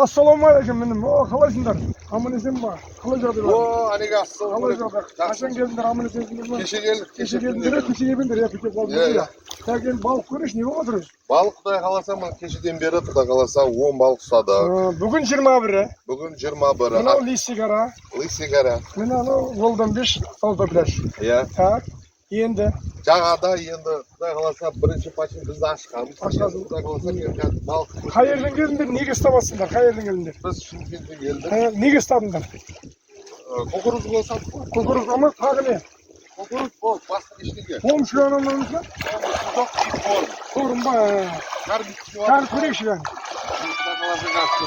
Ассалаумағалейкум інім. О, қалайсыңдар? Аман есен ба? Қалай жағдайлар? О, анига Қалай ассалаумағалейкум. жағдай? Қашан келдіңдер? Аман есенсіңдер ма? Кеше келдік. Кеше келдіңдер, кеше келдіңдер, иә, кеше Иә, қалдыңдар. иә. Так, енді балық көрейікші, не болып жатыр өзі? Балық құдай қаласа, мына кешеден бері құдай қаласа 10 балық ұстадық. Бүгін 21-і. Бүгін 21-і. Мынау Лисий гора. Лысый гора. Міне анау Голден Бич, Золотой пляж. Иә. Так, енді Жағада енді құдай қаласа бірінші почин біз ашқанбыз. Ашқансыз. Құдай қаласа енді қазір балық қай жерден келдіңдер, неге ұстап жатсыңдар? Қай жерден келдіңдер? Біз Шымкенттен келдік. Неге ұстадыңдар? Кукуруз қосадық қой. Кукуруз ма? Тағы не? Кукуруз болды, басқа ештеңе. Қомшы анау ма? Жоқ, ит корм. Корм ба? Кормить етіп Кәні көрейікші кәні. Құдай қаласа жақсы.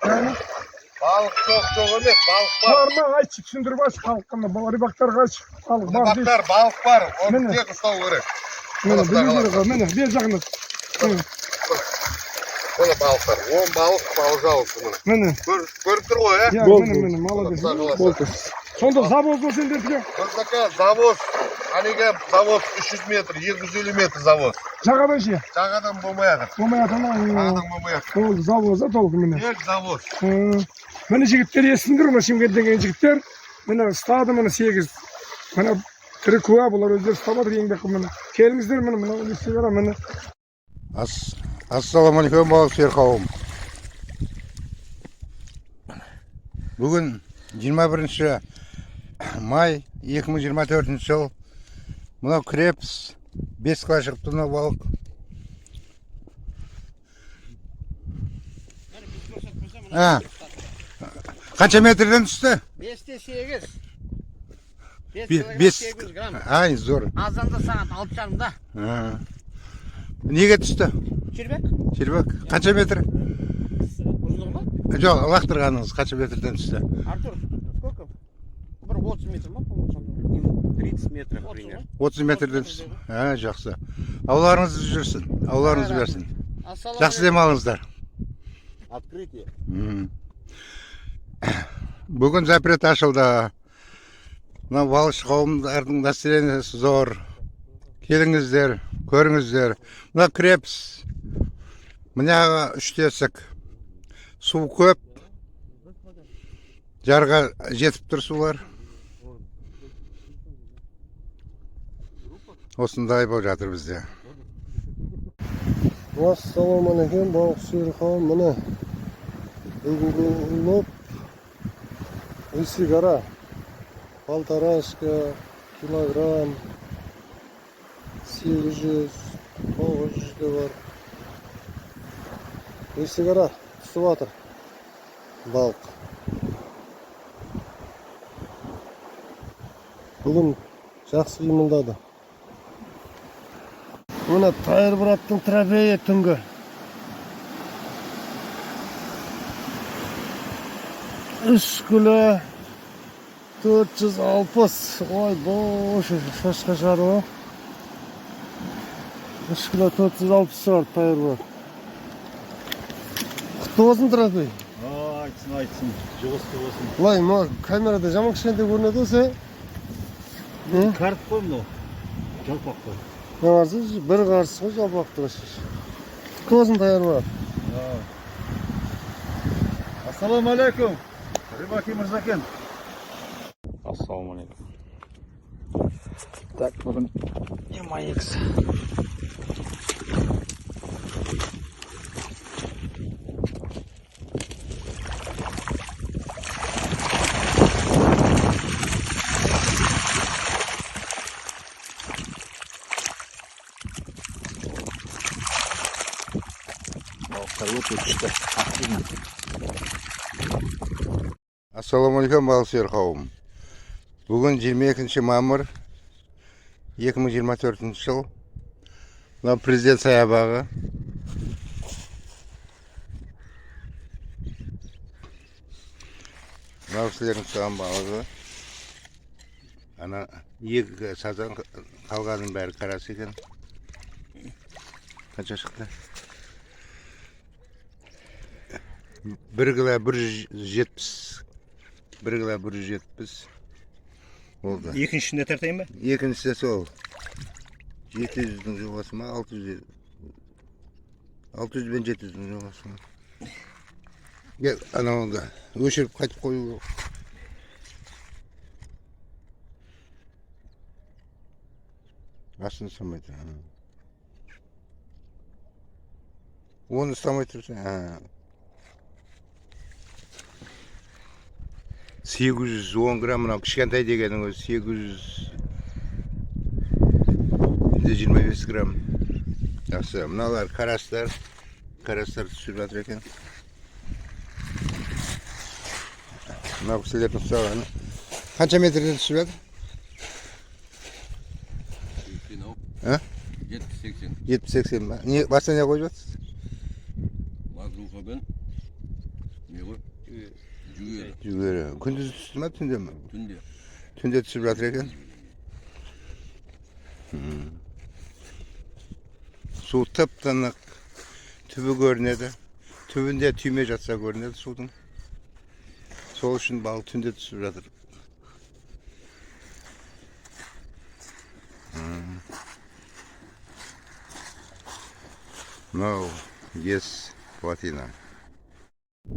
Кәні. Балық жоқ, жоқ емес, балық бар. Бар ма? Айтшы, түсіндіріп айтшы халыққа, мына рыбактарға айтшы. Балық бар дейші. Рыбактар, балық бар. Оны Міне. тек ұстау керек. Міне, Құдай білу қаласа. керек ғой, міне, бер жағында. Міне, Міне балықтар. 10 балық, пожалуйста, міне. міне. Көріп тұр ғой, ә? Иә, міне, міне, молодец. Құдай қаласа. Сонда завоз ба сендердікі? Біздікі завоз, әнеге завоз 300 метр, 250 метр завоз. Жағадан ше? Жағадан болмай жатыр. Болмай жатыр ма? Жағадан болмай жатыр. Ол завоз да толық міне. Тек завоз. Міне жігіттер естіңдер ме, Шымкенттен келген жігіттер. Міне ұстады міне 8. Міне тірі куә, бұлар өздері ұстап жатыр еңбек қылып міне. Келіңіздер міне, мына Лисий гора міне. Ассалаумағалейкум, балықсүйер қауым. Бүгін 21 май 2024 жыл. Мынау крепс 5 кило шығыпты мынау балық. А, қанша метрден түсті? 5-те 8. 5 Бес. 800 грамм. Ай, зор. Азанда сағат 6:30-да. А. Неге түсті? Шербек, Шербек. Қанша метр? ұзындығы ма? Жоқ, лақтырғаныңыз қанша метрден түсті? Артур, сколько? Бір 30 метр ма, по-моему? 30 метров примерно. 30 метрден түсті. А, жақсы. Ауларыңыз жүрсін, ауларыңыз берсін. Жақсы демалыңыздар. Открытие. Бүгін запрет ашылды. Мына балықшы қауымдардың настроениесі зор. Келіңіздер, көріңіздер. Мына крепс. Мына үш тесік. Су көп. Жарға жетіп тұр сулар. Осындай болып жатыр бізде. Ассалаумағалейкум, балықсүйер қауым. Міне бүгінгі улов Лысый гора. Полторашка, килограмм, 800, 900 де бар. Лысый гора түсіп жатыр балық. Бүгін жақсы қимылдады. Міне Тайыр браттың трофейі түнгі. 3 кило 460. Ой, бош, шашқа шығарды ғой. 3 кило 460 шығарды Тайыр брат. Құтты болсын трофей. Айтсын, айтсын. Жұғысты болсын. Былай, мына камерада жаман кішкентай көрінеді ғой сен. Не? Карп қой мынау. Жалпақ қой. Қарсы, бір қарсы ғой жалпақты. Құтты болсын Тайыр брат. Ассалаумағалейкум. Рыбаки Мырзакен. Ассалаумағалейкум. Так, бүгін 22. Балықтар өте күшті, активно. Ассалаумағалейкум, балықсүйер қауым. Бүгін 22 мамыр 2024 жыл. Мынау президент саябағы. Мынау кісілердің ұстаған балығы. Ана екі сазан, қалғанының бәрі карась екен. Қанша шықты? 1 кило 170. 1 кило 170 болды. Екіншісіне тартайын ба? Екіншісі сол. 700-дің жобасы ма? 600. 600 бен 700-дің жобасы. Кел, анауында өшіріп қайтып қою керек. Астын ұстамай тұр. Оны ұстамай тұрсың. 810 грамм, мынау кішкентай дегенің өзі 825 грамм. Жақсы, мыналар карастар. Карастар түсіп жатыр екен. Мынау кісілердің ұстағаны. Қанша метрден түсіп жатыр? А? 70-80. 70-80 ба? Не, басына не қойып жатсыз? Мазрухамен не ғой? Жүгері. Жүгері. Күндіз түсті ма, түнде ме? Түнде. Түнде түсіп жатыр екен. Су тып-тынық. Түбі көрінеді. Түбінде түйме жатса көрінеді судың. Сол үшін балық түнде түсіп жатыр. Мынау ес плотина.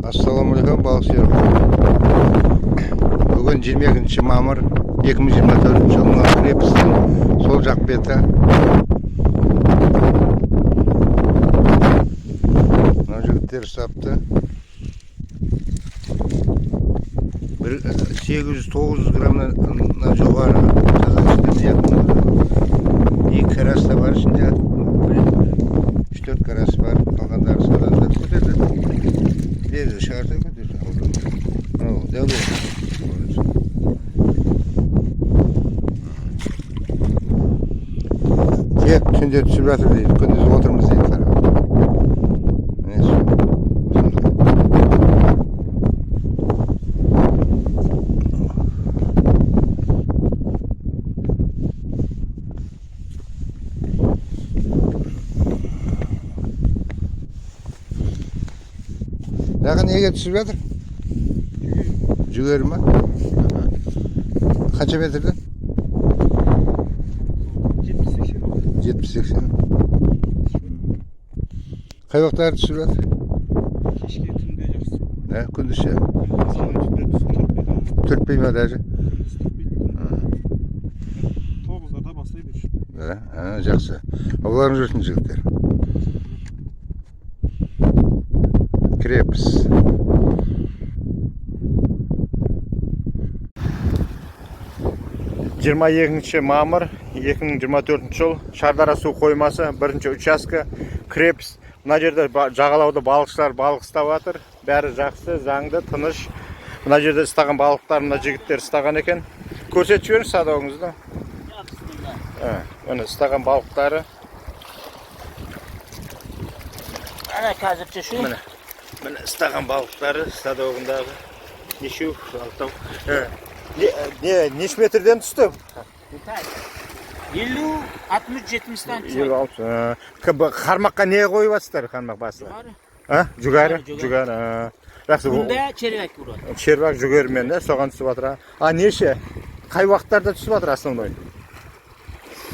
Ассалаумағалейкум, балық сүйер. Бүгін 22 мамыр 2024 жыл, мынау крепостің сол жақ беті. Мынау жігіттер ұстапты. Бір 800-900 граммнан жоғары сазан ішінде. Екі карась та бар ішінде. Бір, үш, төрт карась бар. Қалғандары сазандар. Көтерді. Берді, шығарса көтерді. Мынау дәу болды. Тек түнде түсіп жатыр дейді. Күндіз отырмыз дейді қарап. Міне су. Осындай. Тағы неге түсіп жатыр? Жүгері ма? Қанша метрден? 70-80. 70-80. Қай уақыттары түсіп жатыр? Кешке, түнде жақсы. Да, күндіз ше? Күндіз түнде түртпейді. Түртпей ма даже? Күндіз түртпейді. 9-дарда бастайды уже. Да, жақсы. Ауларың жүрсін, жігіттер. Крепс. 22 мамыр 2024 жыл, Шардара су қоймасы, бірінші учаске, Крепс. Мына жерде жағалауда балықшылар балық ұстап жатыр. Бәрі жақсы, заңды, тыныш. Мына жерде ұстаған балықтар, мына жігіттер ұстаған екен. Көрсетіп жіберіңізші садогыңызды. Міне, ұстаған балықтары. Ана қазірше шу. Міне, ұстаған балықтары садогындағы. Нешеу? Алтау. Не, неше метрден түсті? 50, 60, 70-тен түседі. 50, 60. Қармаққа не қойып жатсыздар, қармақ басына? Жүгері. А? Жүгәрі? Жүгәрі. Жүгәрі. Жақсы. Күнде червяк ұрады. Червяк жүгерімен де соған түсіп жатыр. А неше? Қай уақыттарда түсіп жатыр основной?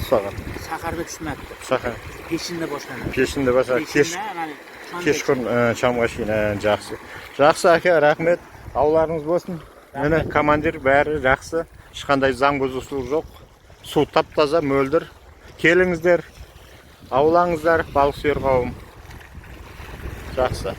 Соған. Сахарда түшмәпті. Сахар. Пешінде бошланады. Пешінде баса кеш Пешінде, ана кешқұрым шамға шейін. Жақсы. Жақсы, әке, рахмет. Ауларыңыз болсын. Міне, командир, бәрі жақсы. Ешқандай заң бұзушылық жоқ. Су тап-таза, мөлдір. Келіңіздер. Аулаңыздар, балық сүйер қауым. Жақсы.